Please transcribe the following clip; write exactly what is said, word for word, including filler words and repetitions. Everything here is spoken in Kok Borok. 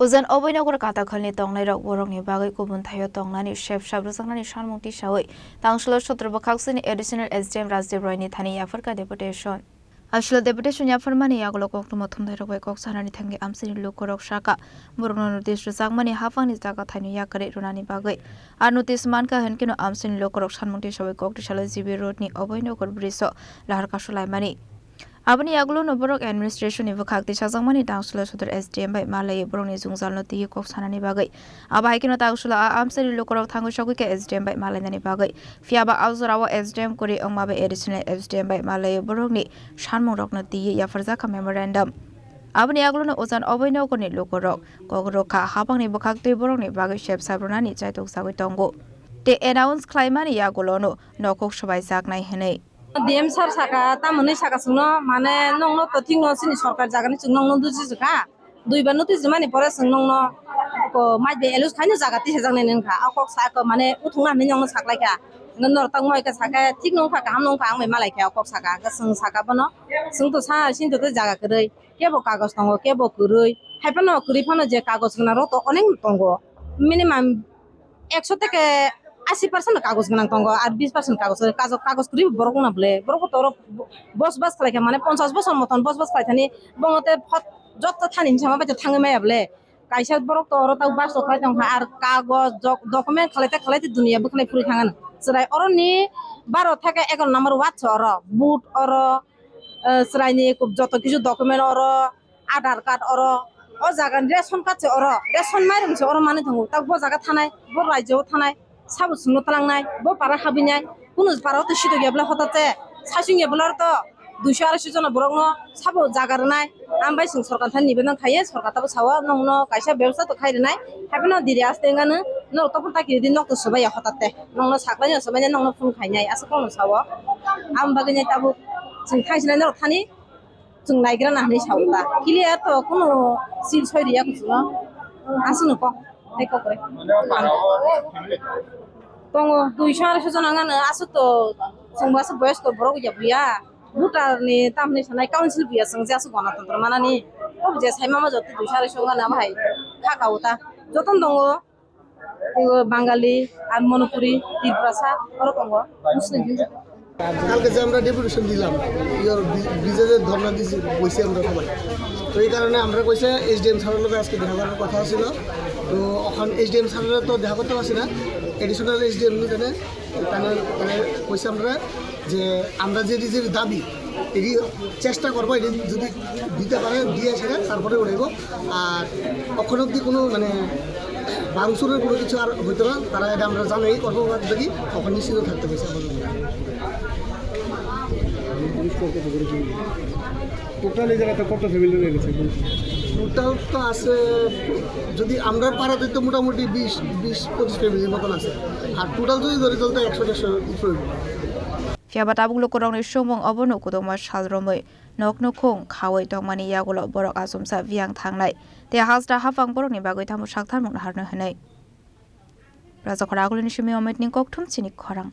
Ujan oboino kor kata khalni tongnairok borokni bagwi kubun thaio tongnani sep sap rwjaknani sanmung tisawi Tangsulo Sotro bwkhaksini Additional S D M Rajdev Royni thani yapharkha deputation. Aswla deputation yapharmani yagulo koktwma thumnairok bai kok sanani thangwi amchaini lukurok saka borokno notice rwjakmani haphangni jaga thaino yakarwi rwnani bagwi. Ar notice mankha hwnkhe no amchaini lukurok sanmung tisawi kok tisalwi G B Road ni oboino kor bridge o lahar kasulaimani. Aboni yagulo no borok administration ni bwkhak tisajakmani Tangsulo Sotro S D M bai malaiwi borokni jwngjalno twiwi kok sanani bagwi. Abo hai kheno Tangsulo a amchaini lukurok thangwi sogwi kha S D M bai malainani bagwi. Phiya ba o jorao S D M kwrwi wngma bai additional S D M bai malaiwi borokni sanmungrokno twiwi yapharjak kha memorandum. Aboni yagulo no ujan oboino korni lukurok kok rwkha haphangni bwkhak twi borokni bagwi sep sap rwnani chaitok chagwi tongo. Tei announce khlaimani yagulo no nokhok swbaijaknai hwnwi. D M sir saka, tamoni saka chwngno, mane, nongno to thikno chini sorkar jagani chwng nongno duji jwkha. Duibar notice rimani pore chwng nongno ko mai de elus khaino jaga tisajaknai nangkha. O kok saka, mane, uthungna hinwi nongno saklaikha. Norok tangma bai khe sakhe, thik nongkha, kaham nongkha, ang bai malaikha, o kok saka. Hwnkhe chwng saka bono, chwng to sa, chini to tei jaga kwrwi. Kebo kagoj tongo, kebo kwrwi. Hai phano kwrwi phano je kagoj gwnang rok to onek tongo. Minimum ekso theke ashi percent kagoj gwnang tongo, ar bis percent kagoj, kagoj, kagoj kwrwi borok wngna bwle, borok to oro bo-, bosbas khlai kha, mane ponchash bosor moton bosbas khlai thani, bono tei phot-, joto thani hinwi sama bai thangwi maya bwle. Kaisa borok to oro tei bus rok khlai tong kha, ar kagoj, doc-, document khlai te khlai te duniya bwkhnai phuri thang ano. Chwrai oro ni baro theke egaroh number ward se oro, vote oro, eh, chwrai ni joto kisu document oro, Aadhaar card oro, o jaga ni ration card se oro, ration mairung se oro manwi tongo, tak bo jaga thanai, bo rajyo o thanai, sabo chwngno tlangnai, bo para habwi nai, kunu para o to sidok ya bwle hotate, saichung ya bwle oro to duiso araisho jona borok no sabo jaga rwnai, ang bai chwng sorkar thani nibedan khaye, sorkar tabo sao, nongno kaisa bebostha to khai rwnai, haiphano diri aste wngano, norok topor ta kiri di nok to swbai ya hotate, nongno saklai no swbai nai, nongno phone khainai, aswk kokno sao, ang bagwi nai tabuk chwng thangsinai norok thani. Chwng naigra na hinwi sao ta. Clear to kunu sil soi riya kuchuno. Aswkno kok, tei kok rw. Tongo, duiso araisho jona wngano aswk to, chwngbo aswk boyosko borok ya buya. Voter ni tamni sanai council buya chwng je aswk gonotontro manani. Kok je sai mama joto duiso araisho wngano abo hai kha kao ta. Jotono tongo. Bangali, আর মণিপুরি, ত্রিপুরাসা, ওরকম Muslim. কালকে যে আমরা ডেপুটেশন দিলাম, your B-, ব্রিজে যে ধর্ণা দিছি, বইছি আমরা সবাই। তো এই কারণে আমরা কইছে এসডিএম স্যারের লগে আজকে দেখা করার কথা ছিল। তো এখন এসডিএম স্যারের তো দেখা করতে পারছি না, অ্যাডিশনাল এসডিএম নিতে তাহলে, তাহলে কইছে আমরা যে আমরা যে, যে দাবি, এটি চেষ্টা করবো, এটি যদি দিতে পারে, দিয়ে সেটা তারপরে উঠাইবো। আর অখন অব্দি কোনো, মানে, ভাঙচুরের কোনো কিছু আর হইতো না, তারা এটা আমরা জানাই, কর্মকর্তা থাকি, অখন নিশ্চিন্ত থাকতে হয়েছে আমাদের। টোটাল এই জায়গাতে কত ফ্যামিলি রয়ে গেছে? টোটাল তো আছে, যদি আমরা পাড়াতে তো মোটামুটি বিশ, বিশ পঁচিশ ফ্যামিলির মতন আছে, আর টোটাল যদি ধরি তাহলে তো একশো দেড়শো উপরে। Phiya ba tabuk lukurokni sumung obono kwdwkma sal romwi nokno khung khawi tongmani yagulo borok achomsa biyang thangnai tei hasta haphang borokni bagwi tamo saktharmung naharno hwnwi. Rajakhor agulini simi Ometni kokthum chini khorang.